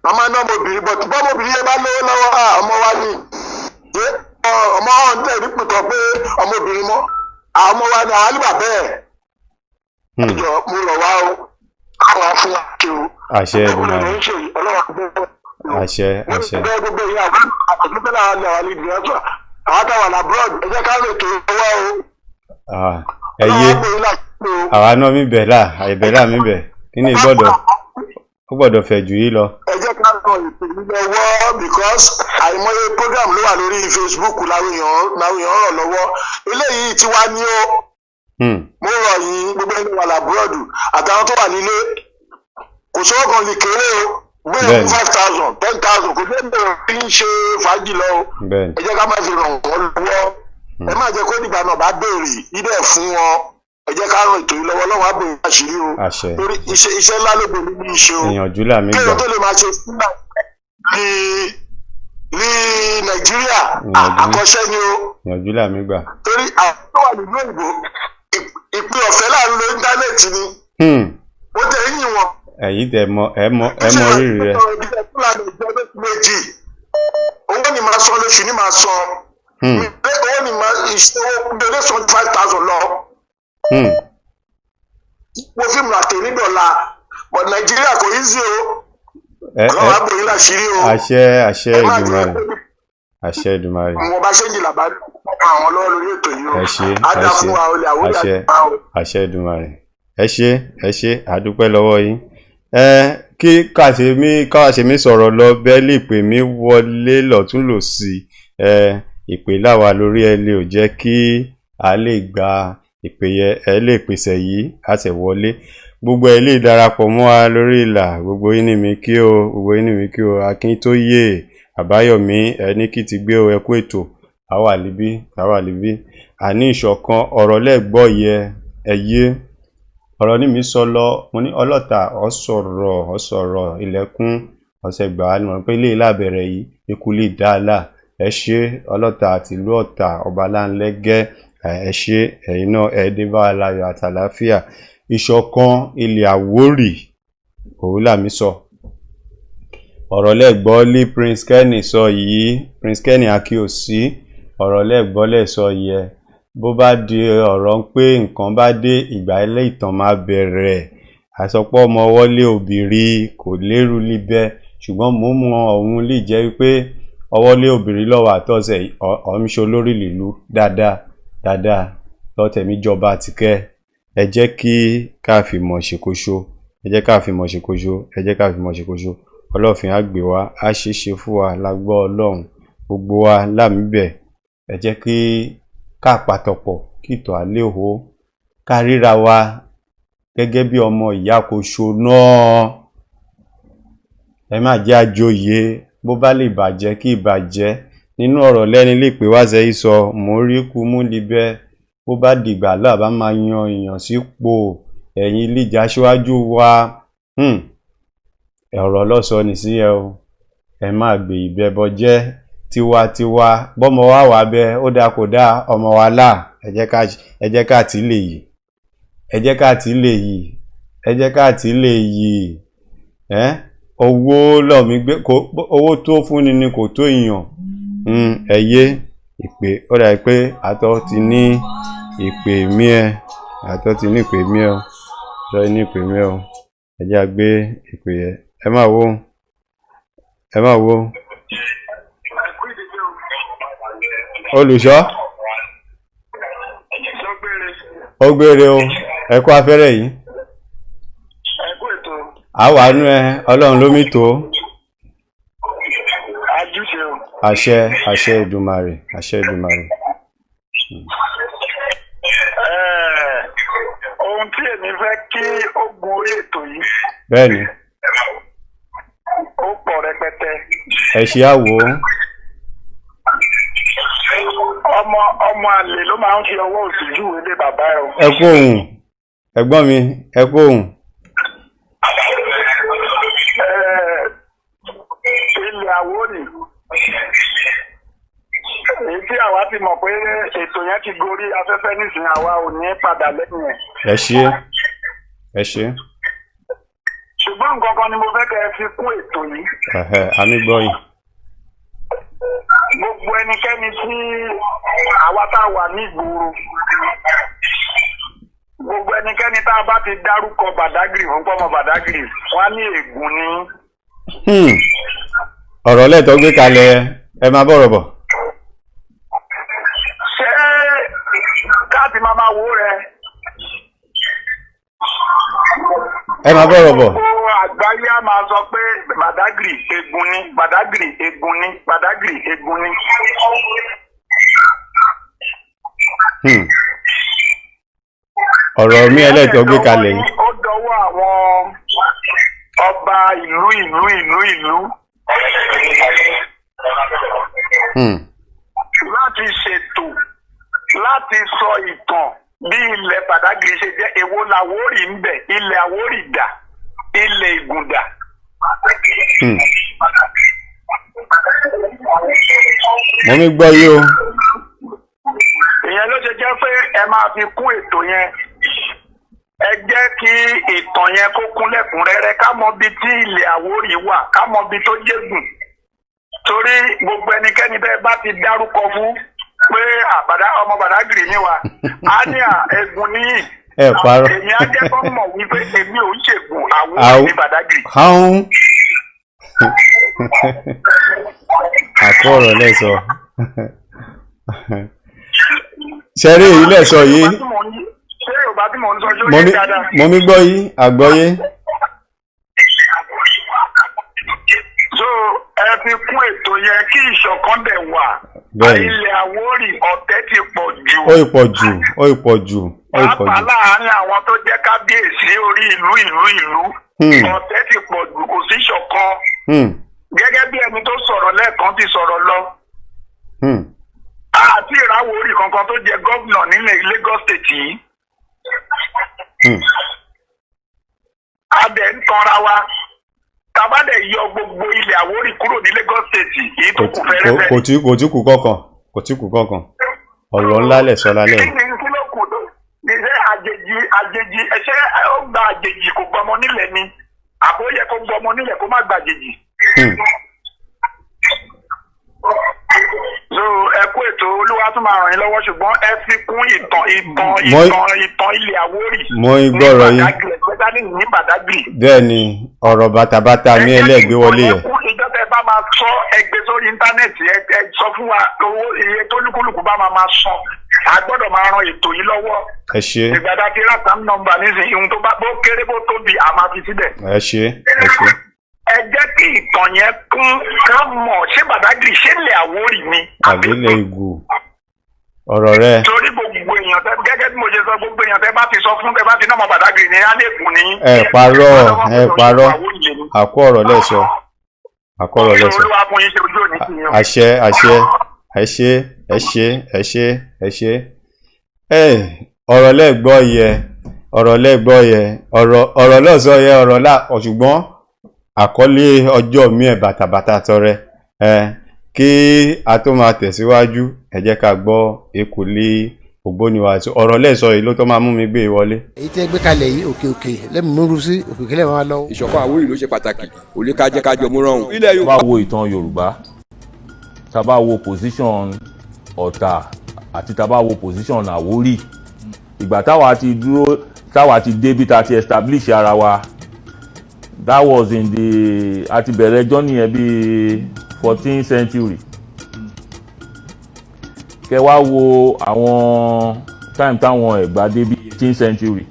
Màmá náà ọmọbìnrin, but bọ́mọbìnrin yẹn bá lówó lọ́wọ́, à ọmọ wa ni ṣé ọmọ ọ̀hún tẹ̀ ní pìtọ́ pé ọmọbìnrin mọ́ àwọn ọmọ wa ni àwọn àlùbà bẹ́ẹ̀. Ẹjọ́ mo rọ̀ wá o, káwọn fún wa ṣe o. Àṣẹ Èdùmàrè. Ọlọ́wà gbogbo Àṣẹ, àṣẹ. bẹ́ẹ̀ gbogbo ìyá àwọn àtúntò náà ní àwọn ìdílé àwọn táwọn abroad, ẹ jẹ́ ká lè tó owó o. Ah, ẹ yé àwa náà mi bẹ̀ là àìbẹ̀ là mi bẹ̀ kí ni gbọ́dọ̀ ó gbọ́dọ̀ fẹ̀ jù yìí lọ. Ẹ jẹ́ ká lọ ètò yìí lọ́wọ́, because àìmọye program ló wà lórí Facebook làwọn èèyàn ràn lọ́wọ́. Eléyìí ti wá ní o. Mo rọ̀ yín, gbogbo ẹni wà l'abroad àtàwọn tó wà nílé, kò sówó kan lè kéré o. Gbé 5,000, 10,000, kò dé bẹ̀rẹ̀ kí n ṣe fàájì lọ o. Ẹ jẹ́ ká má fi ràn wọ́n lọ́wọ́. Ẹ má jẹ́ kó dìgbà náà bá béèrè ibẹ̀ fún wọn. Ẹ jẹ́ ká ràn ètò yìí lọ́wọ́. Ọlọ́run á bèrè àṣírí o. Àṣẹ. Torí iṣẹ́ ńlá ló gbòmí ní iṣẹ́ o. Ìyànjú làmì Kí gbà. ló tó lè máa ṣe fúnà ní Nàìjíríà? Ìyànjú. Àkọ́ṣẹ́ ni o. Ìyànjú làmì gbà. Torí àwọn tó wà nínú òyìnbó, ìpín ọ̀fẹ́ láàrin lórí íńtánẹ́ẹ̀tì ni. Ó tẹ̀ ń yìn wọ́n. Ẹ̀yin tẹ̀ mọ ẹ mọ ẹ mọ rírì rẹ. Méjì owó ni máa san lóṣù ni máa san. Owó ni máa ìṣòwò gbélé san 5,000 lọ. Wo fíìmù àtẹ̀ní dọ̀la, but Nàìjíríà kò easy o. Ẹ Ọlọ́run ẹ á bò yín láṣìírí o. Àṣẹ, àṣẹ. Ẹ má jẹ́ Èdùmàrè, àṣẹ Èdùmàrè. Mo bá ṣéǹjì làbá àwọn lọ́wọ́ lórí ètò yìí o. Ẹ ṣé. Á Ẹ dá ṣé. fún wa olè àwọn Àṣẹ. ìyá o. Àṣẹ Èdùmàrè. Ẹ ṣé, ẹ ṣé, àdúpẹ́ lọ́wọ́ yín. Ẹ kí kàṣemí sọ̀rọ̀ lọ bẹ́ẹ̀ lè pè mí wọlé lọ́tún lòsì. Ẹ ìpè láwa lórí ẹ lè ò jẹ́ kí a lè gba ìpè yẹ. Ẹ lè pèsè yìí a sì wọlé. Gbogbo ẹ lè darapọ̀ mọ́ wa lórí ìlà. Gbogbo yín ní mi kí o, gbogbo yín ní mi kí o. Akíntóyè Àbáyọ̀mí, ẹni kí ti gbé o. Ẹ kú ètò. Àwa níbí, àwa níbí. Àní ìṣọ̀kan ọ̀rọ̀ lẹ́gbọ́ yẹ ẹ yé ọ̀rọ̀ ní mi sọ lọ. Mo ní ọlọ́ta ọ sọ̀rọ̀, ọ sọ̀rọ̀ ilẹ̀kùn ọ̀sẹ̀ gbà á ni mo pé ilé ìlàbẹ̀rẹ̀ yìí ikú lè dá a là. Ẹ ṣé, ọlọ́ta àti ìlú Ọ̀tà, ọba láńlẹ́gẹ́. Ẹ ṣé, ẹ̀yin náà ẹ dé bá wa láyọ̀ àtàlàáfíà. Ìṣọ̀kan ilẹ̀ Àwórì òun làmí sọ ọ̀rọ̀ lẹ́gbọ́ lé. Prince Kenny sọ yìí, Prince Kenny Akíòsí. Ọ̀rọ̀ lẹ́gbọ́lẹ̀ sọ yẹ bó bá di ọ̀rọ̀ ń pé nǹkan bá dé ìgbà ilé ìtàn máa bẹ̀rẹ̀. Àsọpọ̀ ọmọ wọlé obìnrin kò lérú libẹ, ṣùgbọ́n mò ń mọ òun lè jẹ́ wípé ọwọ́lé obìnrin lọ́wọ́ àtọ́sẹ̀ ọ̀míṣọ́ lórí ìlú dáadáa dáadáa lọ́tẹ̀mí jọba tìkẹ́. Ẹ jẹ́ kí ká fìmọ̀ ṣèkóso, ẹ jẹ́ ká fìmọ̀ ṣèkóso, ẹ jẹ́ ká fìmọ̀ ṣèkóso. Ọlọ́fin á gbé wa, á ṣeé ṣe fún wa lágbọ́ Ọlọ́run gbogbo wa lámìbẹ̀. Ẹ jẹ́ kí ká pàtọ̀pọ̀ kí ìtọ̀ alẹ́ hó, ká ríra wa gẹ́gẹ́ bí ọmọ ìyá koṣo náà. Ẹ má jẹ́ àjòyè, bó bá lè bàjẹ́ kí ìbàjẹ́. Nínú ọ̀rọ̀ lẹ́ni lè pè wá sẹ́yìn sọ mò ń rí kú mú libẹ́. Bó bá dìgbà láàbá máa yan èèyàn sípò ẹ̀yìn ìlíjà síwájú wa. Ọ̀rọ̀ lọ́sọ nìsí ẹ o. Ẹ má gbé ìbẹ́bọ jẹ́ tiwantiwa. Bọ́mọ wa wà bẹ, ó dáa kò dáa ọmọ wa là. Ẹ jẹ́ ká tí lè yìí, ẹ jẹ́ ká tí lè yìí, ẹ jẹ́ ká tí lè yìí. Owó lọ́mí gbé, owó tó fúnni ni kò tó èèyàn. Ẹ yé ìpè, ó dà pé àtọ́ ti ní ìpè mí ẹ, àtọ́ ti ní ìpè mí ẹ o, àtọ́ ní ìpè mí ẹ o. Ẹ jẹ́ a gbé ìpè yẹ. Ẹ má wo, ẹ má wo. Olùṣọ́, ó gbére o, ẹ kú afẹ́rẹ́ yìí. Àwa nú ẹ, Ọlọ́run ló mí tó. Àṣẹ, àṣẹ Èdùmàrè, àṣẹ Èdùmàrè. Ohun tí èmi fẹ́ kí ó gun orí ètò yìí. Bẹ́ẹ̀ni. Ó pọ̀ rẹpẹtẹ. Ẹ ṣe àwò. Ọmọ àlè ló máa ń fi ọwọ́ òsì júwe lé bàbá ẹ o. Ẹ kú òun, ẹ̀gbọ́n mi, ẹ kú òun. Ilẹ̀ Àwórì, èyí tí àwa ti mọ̀ pé ètò yẹn ti gorí afẹ́fẹ́ nísìnyí, àwa ò ní padà lẹ́yìn ẹ̀. Ẹ ṣé, ẹ ṣé. Ṣùgbọ́n nǹkan kan ni mo fẹ́ kẹ́ ẹ fi kún ètò yìí. Àmì gbọ́ yìí. Gbogbo ẹnikẹ́ni tí àwa tá a wà ní ìgboro, gbogbo ẹnikẹ́ni tá a bá ti dárúkọ Bàdágìrì fún pọ́mọ Bàdágìrì, wọ́n á ní ègún ni. Ọ̀rọ̀ lẹ́tọ̀ gbé kalẹ̀, ẹ máa bọ̀rọ̀ bọ̀. Ṣé káàtì máa máa wò rẹ? Ẹ máa bọ̀rọ̀ bọ̀. Gbogbo àgbáyé á máa sọ pé Bàdágìrì ègún ni, Bàdágìrì ègún ni, Bàdágìrì ègún ni. Ọ̀rọ̀ mi ẹlẹ́tọ̀ gbé kalẹ̀ yìí. Ó dọwọ́ àwọn ọba ìlú ìlú ìlú ìlú láti ṣètò láti sọ ìtàn bí ilẹ̀ Bàdágìrì ṣe jẹ́. Èwo làwórì ń bẹ̀, ilẹ̀ Àwórì dà, ilẹ̀ Ìgùn dà. Mo ní gbọ́ yìí o. Ìyẹn ló ṣe jẹ́ pé ẹ máa fi kún ètò yẹn. Ẹ jẹ́ kí ìtàn yẹn kó kún lẹ́kùnrẹ́rẹ́, ká mọ ibi tí ilẹ̀ Àwórì wà, ká mọ ibi tó jẹ́gùn. Torí gbogbo ẹnikẹ́ni tẹ́ bá ti dárúkọ fún pé àbàdá ọmọ Bàdágìrì ni wa, á ní à ẹ̀gùn níyì. Ẹ parọ́. Èmi á jẹ́ kó mọ̀ wípé èmi ò ń ṣègùn Àwórì ní Bàdágìrì. Háún. Àkọ́ ọ̀rọ̀ lẹ́sọ. Ṣẹ́rí èyí lẹ́sọ yìí. Ṣé Yorùbá tí mò ń sọ yóò yé dáadáa? Mo mi gbọ́ yìí, àgbọ́yé. So ẹ fi kún ètò yẹn kí ìṣọ̀kan dẹ̀ wà. Ilẹ̀ Àwórì ọ̀tẹ̀ ti pọ̀ jù. Ó ìpọ̀ jù, ó ìpọ̀ jù, ó ìpọ̀ jù. Pàápàá láàárín àwọn tó jẹ́ kábíyèsí orí ìlú ìlú ìlú. Ọ̀tẹ̀ ti pọ̀ jù, kò sí ìṣọ̀kan. Gẹ́gẹ́ bí ẹni tó sọ̀rọ̀ lẹ́ẹ̀kan ti sọ̀rọ̀ lọ. Àti ìràwọ̀ orí kankan tó jẹ gómìnà nílẹ̀ Lagos State yìí. A dẹ̀ ń tanra wa. Tàbá dẹ̀ yọ gbogbo ilẹ̀ Àwórì kúrò ní Lagos State yìí tó kù fẹ́rẹ́fẹ́. Kò tí kù kankan, kò tí kù kankan. Ọ̀rọ̀ ńlá lẹ̀ sọ lálẹ́ yìí. Kí ni kí ló kù tó? Ṣé àjèjì ṣé ó gba àjèjì kò gbọmọ nílẹ̀ ni? Àbó yẹ kó gbọmọ nílẹ̀ kó má gba àjèjì. So ẹ kú ètò, Olúwa tún máa ràn yín lọ́wọ́, ṣùgbọ́n ẹ fi kún ìtàn ìtàn ìtàn ìtàn ilẹ̀ Àwórì. Mo ń gbọ́rọ̀ yín. Ní Badagry, especially ní Badagry. Bẹ́ẹ̀ ni, ọ̀rọ̀ bàtàbàtà mi ẹlẹ́gbẹ́ wọlé yẹn. Ìjọ tẹ bá máa sọ, ẹ gbé sórí íńtánẹ́ẹ̀tì, ẹ sọ fún wa owó iye tó lúkúlùkù bá máa san. A gbọ́dọ̀ máa ran ètò yìí lọ́wọ́. Ẹ ṣe. Ìgbàdá ti rà tán nọ́mbà nísìnyí, ohun tó bá bó kéré bó tóbi, a máa fi síbẹ̀. Ẹ ṣe, ẹ ṣe. Ẹ jẹ́ kí ìtàn yẹn kún, ká mọ̀ ṣé Badagry ṣé ilẹ̀ Àwórì ni. Àbílẹ̀ ìgù ọ̀rọ̀ rẹ. Torí gbogbo èèyàn tẹ, gẹ́gẹ́ bí mo ṣe sọ, gbogbo èèyàn tẹ bá ti sọ fún, tẹ bá ti náà mọ Badagry ni, á lè gùn ní. Ẹ parọ́, ẹ parọ́, àkó ọ̀rọ̀ lẹ́sọ, àkó ọ̀rọ̀ lẹ́sọ. Olúwa fún yín ṣe, ojú òní sí yín o. Àṣẹ, àṣẹ. Ẹ ṣe, ẹ ṣe, ẹ ṣe, ẹ ṣe. Ẹ ọ̀rọ̀ lẹ́gbọ́ yẹ, ọ̀rọ̀ lẹ́gbọ́ yẹ, ọ̀rọ̀ ọ̀rọ̀ lọ́sọ yẹ, ọ̀rọ̀ là. Ṣùgbọ́n àkọlé ọjọ́ mi ẹ̀ bàtàbàtà tọrẹ ẹ. Kí a tó máa tẹ̀síwájú, ẹ jẹ́ ká gbọ́ Ekòlé Ògbóniwà àti ọ̀rọ̀ lẹ́sọ yìí ló tó máa mú mi gbé e wọlé. Èyí tẹ́ gbé kalẹ̀ yìí, òkè òkè lẹ́mìí mú sí, òkè òkè lẹ́mìí máa lọ. Ìṣọ̀kan Àwórì ló ṣe pàtàkì, òní ká jẹ́ ká jọ múra òun. Ilẹ̀ Tá bá wo ìtàn Yorùbá, tá bá wo position Ọ̀tà àti tá bá wo position Àwórì, ìgbà táwa ti dúró, táwa ti dé bí ta ti establish ara wa, that was in the, a ti bẹ̀rẹ̀ journey yẹn bíi 14th century. Kẹ wá wo àwọn time táwọn Ẹ̀gbá dé, bíi 18th century.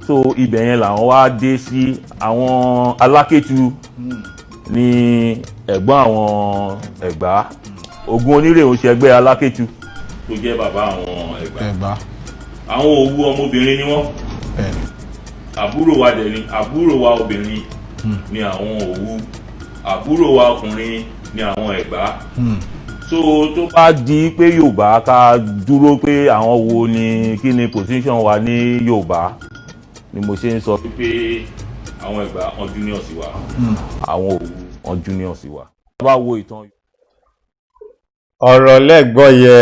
So ibẹ̀ yẹn làwọn wá dé sí. Àwọn Alákétu ní ẹ̀gbọ́n àwọn Ẹ̀gbá. Ògún Onírè ń ṣẹgbẹ́ Alákétu tó jẹ́ bàbá àwọn Ẹ̀gbá. Ẹ̀gbá. Àwọn Òwu, ọmọbìnrin ni wọ́n. Àbúrò wa dẹ̀ ni, àbúrò wa obìnrin ni àwọn Òwu, àbúrò wa ọkùnrin ni àwọn Ẹ̀gbá. So tó bá di pé Yorùbá, ká dúró pé àwọn wo ni, kí ni position wa ní Yorùbá, ni mo ṣe ń sọ pé àwọn Ẹ̀gbá wọn junior sí wa, àwọn Òwu wọn junior sí wa. Tá bá wo ìtàn. Ọ̀rọ̀ lẹ́gbọ́ yẹ,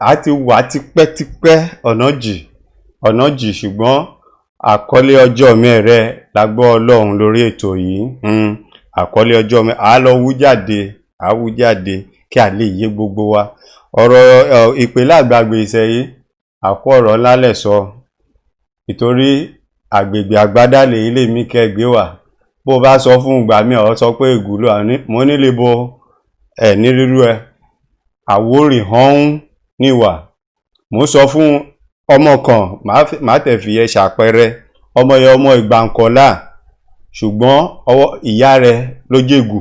a ti wà tipẹ́tipẹ́, ọ̀nà jì, ọ̀nà jì, ṣùgbọ́n àkọlé ọjọ́ mi rẹ̀ la gbọ́ Ọlọ́run lórí ètò yìí. Àkọlé ọjọ́ mi à lọ wú jáde, à wú jáde kí a lè yé gbogbo wa. Ọ̀rọ̀ ìpínlẹ̀ àgbàgbé ìṣẹ̀yí, àkó ọ̀rọ̀ ńlá lẹ̀ sọ, ìtorí àgbègbè àgbádàlẹ̀ ilé mi kẹgbẹ́ wà. Bó o bá sọ fún ìgbà mi, ọ̀ sọ pé ègúlò mo nílé bo ẹ̀ ní rírú ẹ Àwórì hàn níwà. Mo sọ fún ọmọ kan, màá tẹ̀ fi ẹ ṣàpẹẹrẹ ọmọ yẹn, ọmọ Ìgbàǹkọ́lá, ṣùgbọ́n ọwọ́ ìyá rẹ̀ ló jègù,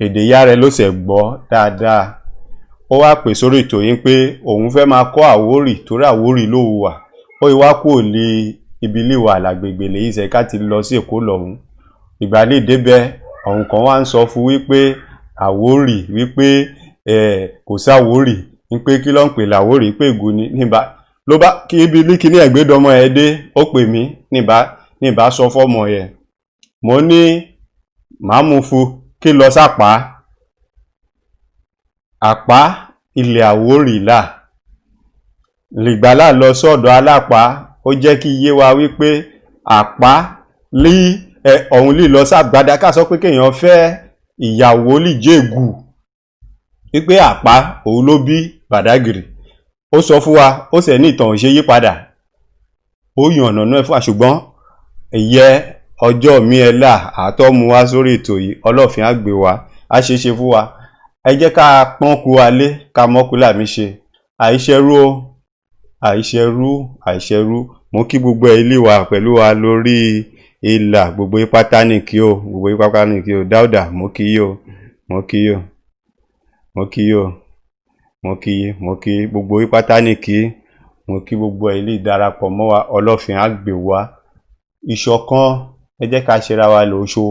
èdè ìyá rẹ̀ ló ṣẹ̀ gbọ́ dáadáa. Ó wá pè sórí ètò yín pé òun fẹ́ máa kọ́ Àwórì torí Àwórì ló wà. Ó yí wá kúrò lé ibi ilé wa làgbègbè lèyí ṣe ká ti lọ sí Èkó lọ́hùn. Ìgbàlè débẹ̀, ọ̀hún kan wá ń sọ fún wípé Àwórì, wípé kò sáwórì, wípé kí ló ń pè láwórì, pé ègún ni. Níbà ló bá kí ibi ní kíní ẹ̀gbẹ́dọmọ ẹ dé, ó pè mí níbà, níbà sọ fọ́mọ yẹn. Mo ní màá mú fún kí lọ sápá àpá ilẹ̀ Àwórì là lìgbàlà lọ sọ́dọ̀ alápá. Ó jẹ́ kí yé wa wípé àpá lí ẹ ọ̀hún lè lọ sàgbádá, ká sọ pé kéèyàn fẹ́ ìyàwó lè jẹ́gù, wípé àpá òun ló bí Bàdágìrì. Ó sọ fún wa, ó sì ní ìtàn òṣè yípadà, ó yàn ọ̀nà náà fún wa. Ṣùgbọ́n ìyẹ ọjọ́ mi ẹ̀ là àtọ́ mu wá sórí ètò yìí, Ọlọ́fin á gbé wa, á ṣe é ṣe fún wa. Ẹ jẹ́ ká pọ́n ku alé, ká mọ́kú làmí ṣe àìṣerú o, àìṣerú, àìṣerú. Mo kí gbogbo ẹ ilé wa pẹ̀lú wa lórí ìlà, gbogbo yín pátá ní kí o, gbogbo yín pátá ní kí o. Dáúdà, mo kí yí o, mo kí yí o, mo kí yí o, mo kí yí, mo kí gbogbo yín pátá ní kí. Mo kí gbogbo ẹ ilé ìdarapọ̀ mọ́ wa. Ọlọ́fin á gbè wá. Ìṣọ̀kan, ẹ jẹ́ ká ṣera wa lóṣo,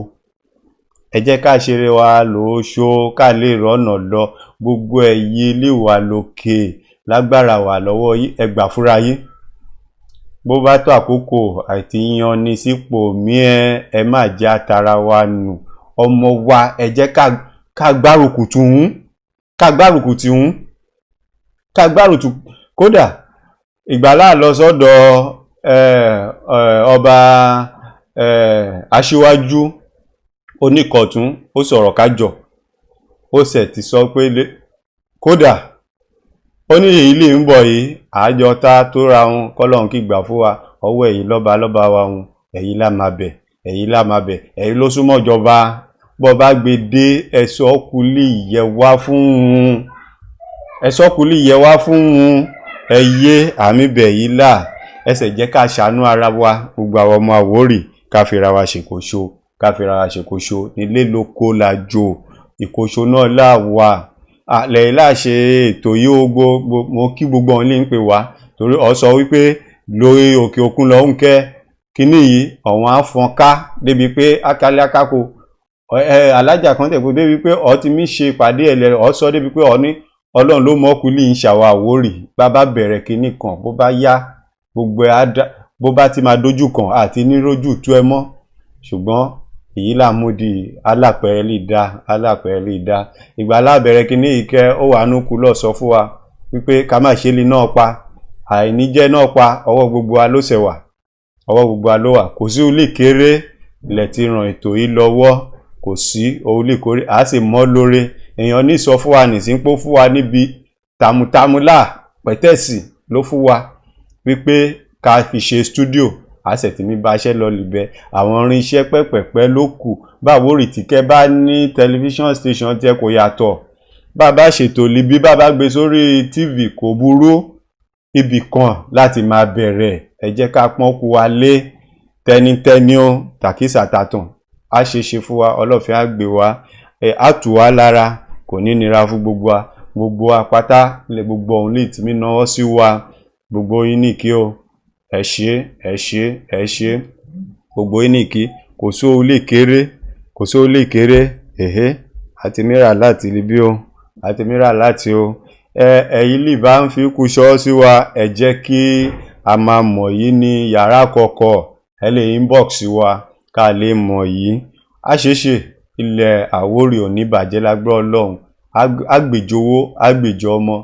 ẹ jẹ́ ká ṣeré wa lóṣo, ká lè rọ́nà lọ. Gbogbo ẹ̀yin ilé wa lókè lágbára wà lọ́wọ́ yín, ẹ gbà fúnra yín. Bó bá tó àkókò àti yan ni sípò mí, ẹ má jẹ́ àtàrà wa nù. Ọmọ wa, ẹ jẹ́ ká gbárùkù tì ń, ká gbárùkù tì ń, ká gbárùkù. Kódà ìgbàlá lọ sọ́dọ̀ ọba aṣíwájú. Oníkọ̀tún ó sọ̀rọ̀ kájọ, ó sì ti sọ pé kódà ó ní èyí lè ń bọ̀ yìí àjọ tá tó ra wọn kọ́lọ́hún kí gbà fún wa ọwọ́ èyí lọ́ba lọ́ba wa wọn èyí lá máa bẹ̀, èyí lá máa bẹ̀, èyí ló súnmọ́ ìjọba bọ́ bá gbé dé ẹ̀sọ́ kulì yẹ wá fún un, ẹ̀sọ́ kulì yẹ wá fún un, ẹ̀yẹ àmì bẹ̀ yìí là ẹsẹ̀ jẹ́ ká ṣàánú ara wa gbogbo àwọn ọmọ Àwórì ká fira wa ṣèkóso, ká fira wa ṣèkóso nílé lóko làjò ìkóso náà là wà àlẹ́ láṣẹ ètò yìí ó gbogbo mo kí gbogbo ọ̀hún lè ń pè wá torí ọ sọ wípé lórí òkè òkun lọ ń kẹ́ kínní yìí ọ̀hún á fọn ká débi pé akálẹ̀ akáko alájà kan tẹ̀ pé débi pé ọ ti mí ṣe ìpàdé ẹ̀lẹ́ ọ sọ débi pé ọ ní Ọlọ́run ló mọ́kù lè ń ṣàwọ̀ Àwórì bàbá bẹ̀rẹ̀ kínní kan bó bá yá gbogbo ẹ̀ á dá bó bá ti máa dojú kan àti nírójú tú ẹ mọ́ ṣùgbọ́n èyí là ń mú di alápẹ̀rẹ̀ lè dá, alápẹ̀rẹ̀ lè dá ìgbà alábẹ̀rẹ̀ kínní ìkẹ́ ó wà nù kú lọ sọ fún wa wípé ká má ṣe lè náà pa àìníjẹ́ náà pa ọwọ́ gbogbo wa ló ṣẹ̀ wà, ọwọ́ gbogbo wa ló wà kò sí olè kéré ilẹ̀ ti ràn ètò yìí lọ́wọ́ kò sí olè kéré à á sì mọ́ lóore èèyàn ní sọ fún wa nìsín pé ó fún wa níbi tàmùtàmù là pẹ̀tẹ́sì ló fún wa wípé ká fi ṣe stúdíò àṣẹ̀tìmí bá ṣẹ́ lọ libẹ̀ àwọn irinṣẹ́ pẹ́pẹ̀pẹ́ ló kù báwo rìtìkẹ́ bá ní tẹlifíṣàn station tiẹ̀ kò yàtọ̀ bàbá ṣètò libi bàbá gbé sórí tv kò burú ibì kan láti máa bẹ̀rẹ̀ ẹ jẹ́ ká pọ́n kú wa lé tẹnitẹni ó tàkísà tàtàn á ṣe ṣe fún wa Ọlọ́fin á gbé wa á tù wá lára kò ní nira fún gbogbo wa gbogbo wa pátá gbogbo ọ̀hún lè tì mí náwó sí wa gbogbo yín nìkí o ẹ ṣé ẹ ṣé ẹ ṣé gbogbo yín nìkí kò sóhun lè kéré kò sóhun lè kéré èhé àti mìíràn láti libí o àti mìíràn láti o ẹ̀yin lè bá ń fi kú ṣọ́ sí wa ẹ jẹ́ kí a máa mọ̀ yìí ní yàrá kọ̀ọ̀kọ̀ ẹ lè inbox wa ká lè mọ̀ yìí á ṣeéṣe ilẹ̀ Àwórì ò ní bàjẹ́ lágbára Ọlọ́run àgbèjowó àgbèjọ ọmọ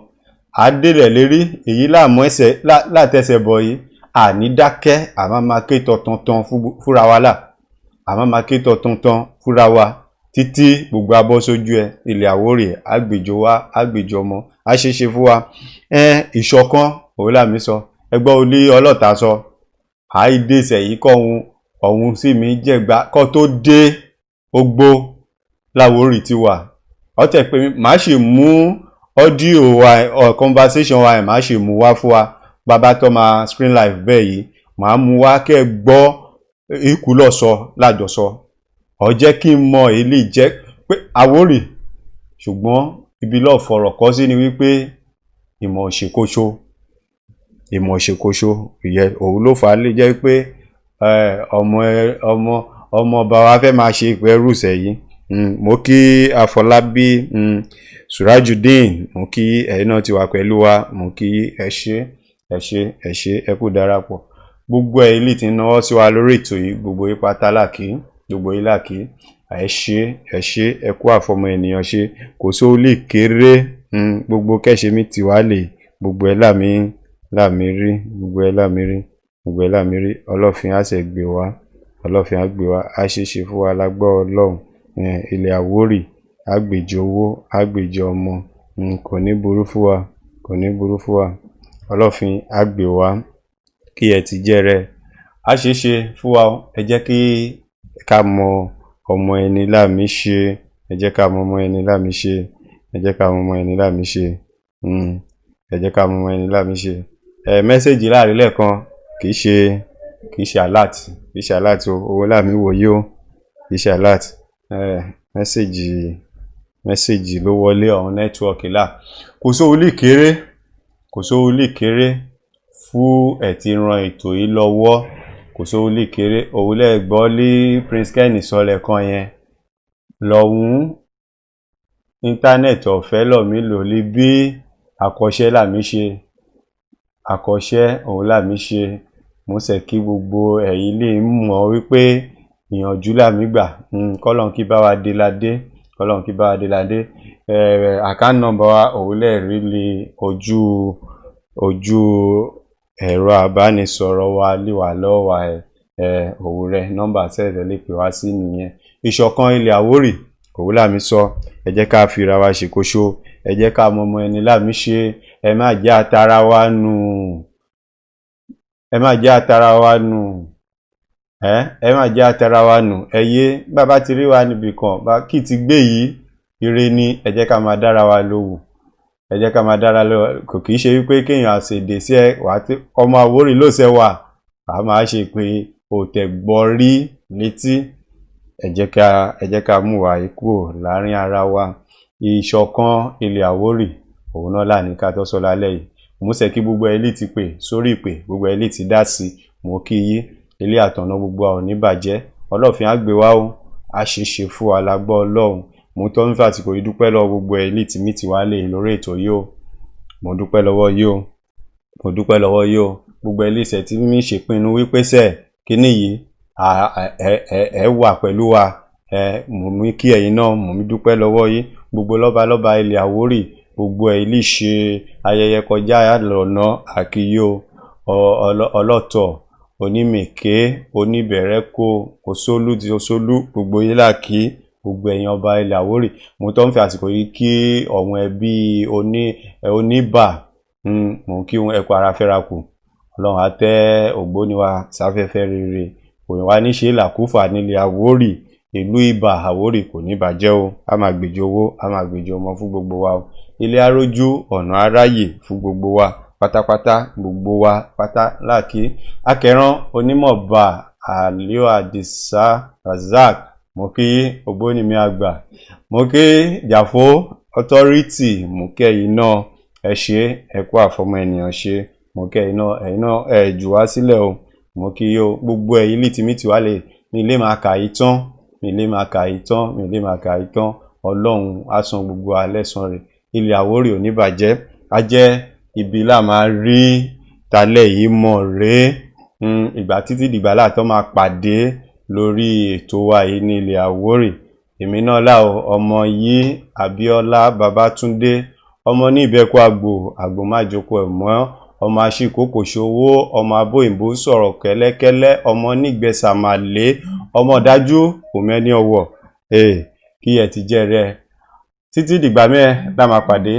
àdélẹ̀ lérí èyí láàmú ẹsẹ̀ látẹsẹ̀ bọ̀ yìí àní dákẹ́ àmọ́ máa ké tọ̀tọ̀tàn fúnra wa là àmọ́ máa ké tọ̀tọ̀tàn fúnra wa títí gbogbo abọ́ sójú ẹ ilẹ̀ Àwórì àgbèjọ wa àgbèjọ ọmọ á ṣeéṣe fún wa ìṣọ̀kan òun làmí sọ ẹgbọ́n olé ọlọ́ta sọ àìdèsẹ̀ yìí kọ́ ọ̀hún sì mí jẹ̀gbá kọ́ tó dé ogbó l'Àwórì ti wà ọtẹ pé màá ṣe mú ọ́díò wa ọ̀ conversation wa ẹ̀ màá ṣe mú wá fún wa bàbá tó máa screen live bẹ́ẹ̀ yìí màá mú wá kẹ́ ẹ gbọ́ ikú lọ́sọ lájọsọ ọ jẹ́ kí n mọ èlé jẹ́ pé Àwórì ṣùgbọ́n ibi lọ́ọ̀ fọ̀rọ̀ kọ́ sí ni wípé ìmọ̀ òṣèkóso ìmọ̀ òṣèkóso ìyẹn òun ló fà á lè jẹ́ pé ọmọ ọmọ ọmọ ọba wa fẹ́ máa ṣe ìpẹ́rù sẹ́yìn. Mo kí Afọlábí Surajudeen mo kí ẹ̀yin náà ti wà pẹ̀lú wa mo kí ẹ ṣé ẹ ṣé ẹ ṣé ẹ kú darapọ̀ gbogbo ẹ̀ ilé tí ń náwó sí wa lórí ètò yìí gbogbo yín pátá làkí gbogbo yín làkí ẹ ṣé ẹ ṣé ẹ kú àfọmọ ènìyàn ṣe kò sóhun lè kéré gbogbo kẹ́ṣe mi tì wá lè gbogbo ẹ̀ láàmì láàmì rí gbogbo ẹ̀ láàmì rí gbogbo ẹ̀ láàmì rí Ọlọ́fin á ṣe gbé wa Ọlọ́fin á gbé wa á ṣe ṣe fún wa lágbọ́ Ọlọ́run ilẹ̀ Àwórì àgbèjì owó àgbèjì ọmọ kò ní burú fún wa kò ní burú fún wa Ọlọ́fin á gbé wa kí ẹ ti jẹ́ rẹ á ṣe ṣe fún wa ẹ jẹ́ kí ká mọ ọmọ ẹni láàmì ṣe ẹ jẹ́ ká mọ ọmọ ẹni láàmì ṣe ẹ jẹ́ ká mọ ọmọ ẹni láàmì ṣe ẹ jẹ́ ká mọ ọmọ ẹni láàmì ṣe ẹ mẹ́sẹ̀gì láàrin lẹ́ẹ̀kan kì í ṣe alert kì í ṣe alert o owó láàmì wòye o kì í ṣe alert mẹ́sẹ̀gì ló wọlé ọ̀hún nẹ́tíwọ̀kì là kò sóhun lè kéré kò sóhun lè kéré fún ẹ̀ ti ran ètò yìí lọ́wọ́ kò sóhun lè kéré òun lẹ́gbọ́ lé Prince Kenny sọ lẹ́ẹ̀kan yẹn lọ́hún íńtánẹ́ẹ̀tì ọ̀fẹ́ lọ́mí lò lè bí àkọ́ṣẹ́ làmí ṣe àkọ́ṣẹ́ òun làmí ṣe mo ṣe kí gbogbo ẹ̀yin lè mọ̀ wípé ìyànjú làmí gbà kọ́lọ́n kí bá wa dé ládé kọ́lọ́n kí bá wa dé ládé account number wa òun lè rí lè ojú ojú ẹ̀rọ àbánisọ̀rọ̀ wa lè wà lọ́wọ́ ẹ̀ òun rẹ̀ nọ́mbà tẹ̀lé lè pè wá sí nìyẹn Ìṣọ̀kan ilẹ̀ Àwórì òun làmí sọ. Ẹ jẹ́ ká fira wa ṣèkóso, ẹ jẹ́ ká mọ ọmọ ẹni làmí ṣe. Ẹ má jẹ́ àtàrà wa nù, ẹ má jẹ́ àtàrà wa nù, ẹ má jẹ́ àtàrà wa nù. Ẹ yé bàbá ti rí wa níbì kan bá kì í ti gbé yìí, ire ni. Ẹ jẹ́ ká máa dára wa lówù, ẹ jẹ́ ká máa dára lọ. Kò kì í ṣe wípé kéèyàn àṣèdè sí ẹ wà á tí ọmọ Àwórì ló ṣe wà á máa ṣe pé òtẹ̀gbọ́rí létí. Ẹ jẹ́ ká mú wa kúrò láàrin ara wa. Ìṣọ̀kan ilẹ̀ Àwórì òun náà là ní ká tó sọ lálẹ́ yìí. Mo ṣe kí gbogbo ẹ lè ti pè sórí ìpè, gbogbo ẹ lè ti dá sí. Mo kí yí ilé àtọ̀nà, gbogbo àwọn ò ní bàjẹ́. Ọlọ́fin á gbé wá o, á ṣe ṣe fún wa lágbọ́ Ọlọ́run. Mo tọ́ ń fàsìkò yìí dúpẹ́ lọ́wọ́ gbogbo ẹ lè tí mi ti wá lè lórí ètò yìí o. Mo dúpẹ́ lọ́wọ́ yìí o, mo dúpẹ́ lọ́wọ́ yìí o. Gbogbo ẹ lè ṣe tí mi ṣèpinnu wípé sẹ́ kíní yìí ẹ wà pẹ̀lú wa, ẹ mo mú kí ẹ̀yin náà, mo mú dúpẹ́ lọ́wọ́ yìí. Gbogbo lọ́balọ́ba ilẹ̀ Àwórì, gbogbo ẹ lè ṣe ayẹyẹ kọjá lọ́nà àkíyó ọlọ́tọ̀, onímèké, oníbẹ̀rẹ̀kọ, òṣòlù ti òṣòlù, gbogbo yín là kí, gbogbo ẹ̀yin ọba ilẹ̀ Àwórì. Mo tọ́ ń fi àsìkò yìí kí ọ̀wọ́n ẹbí oníbà, mò ń kí wọn ẹ̀kọ́ ara fẹ́ra kù. Ọlọ́run á tẹ́ ògbóni wa sáfẹ́fẹ́ rere, kò ní wá ní ṣe làkúfà nílẹ̀ Àwórì. Ìlú Ibà Àwórì kò ní bàjẹ́ o. A máa gbèjò owó, a máa gbèjò ọmọ fún gbogbo wa o. Ilé arójú, ọ̀nà aráyè fún gbogbo wa pátápátá, gbogbo wa pátá láàkí. Akẹran onímọ̀ọ́ba Aliu Adisa Razak, mo kí ògbóni mi àgbà, mo kí Jàfó Authority, mo kí ẹ̀yin náà. Ẹ ṣe, ẹ kú àfọmọ ènìyàn ṣe. Mo kí ẹ̀yin náà, ẹ̀yin náà ẹ jù wá sílẹ̀ o. Mo kí yó gbogbo ẹ̀yin lìtìmítì wá lè mi lè máa kà yí tán, mi lè máa kà yí tán, mi lè máa kà yí tán. Ọlọ́run á san gbogbo alẹ́ san rẹ̀. Ilẹ̀ Àwórì ò ní bàjẹ́. Á jẹ́ ibi là máa rí talẹ̀ yìí mọ̀ rèé. Ìgbà títí dìgbà láàtọ́ máa pàdé lórí ètò wa yìí ní ilẹ̀ Àwórì. Èmi náà là ó, ọmọ yìí Abíọ́lá Babátúndé, ọmọ ní ìbẹ́kú àgbò àgbò má jókòó ẹ̀ mọ́, ọmọ aṣíkòkò ṣòwò, ọmọ abóyìnbó sọ̀rọ̀ kẹ́lẹ́kẹ́lẹ́, ọmọ nígbẹ̀sàmàlé, ọmọ dájú òmẹ́ni ọ̀wọ̀ kí ẹ ti jẹ́ rẹ. Títí dìgbà mẹ́ẹ̀ la máa pàdé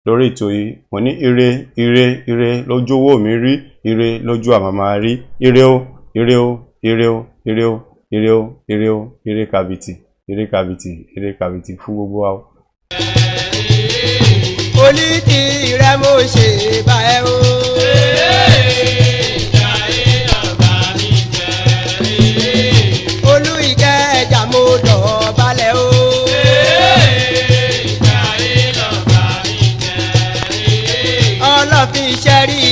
lórí ètò yìí, mo ní ire, ire, ire lójú owó mi rí, ire lójú àmàmà rí. Ire o, ire o, ire o, ire o, ire o, ire o, ire kàbìtì, ire kàbìtì, ire kàbìtì fún gbogbo wa o. Olùtí rẹ mo ṣe bá ẹ o. Olú Ìkẹjà mo dọ̀bálẹ̀ o. Ọlọ́fin ṣẹ́rí.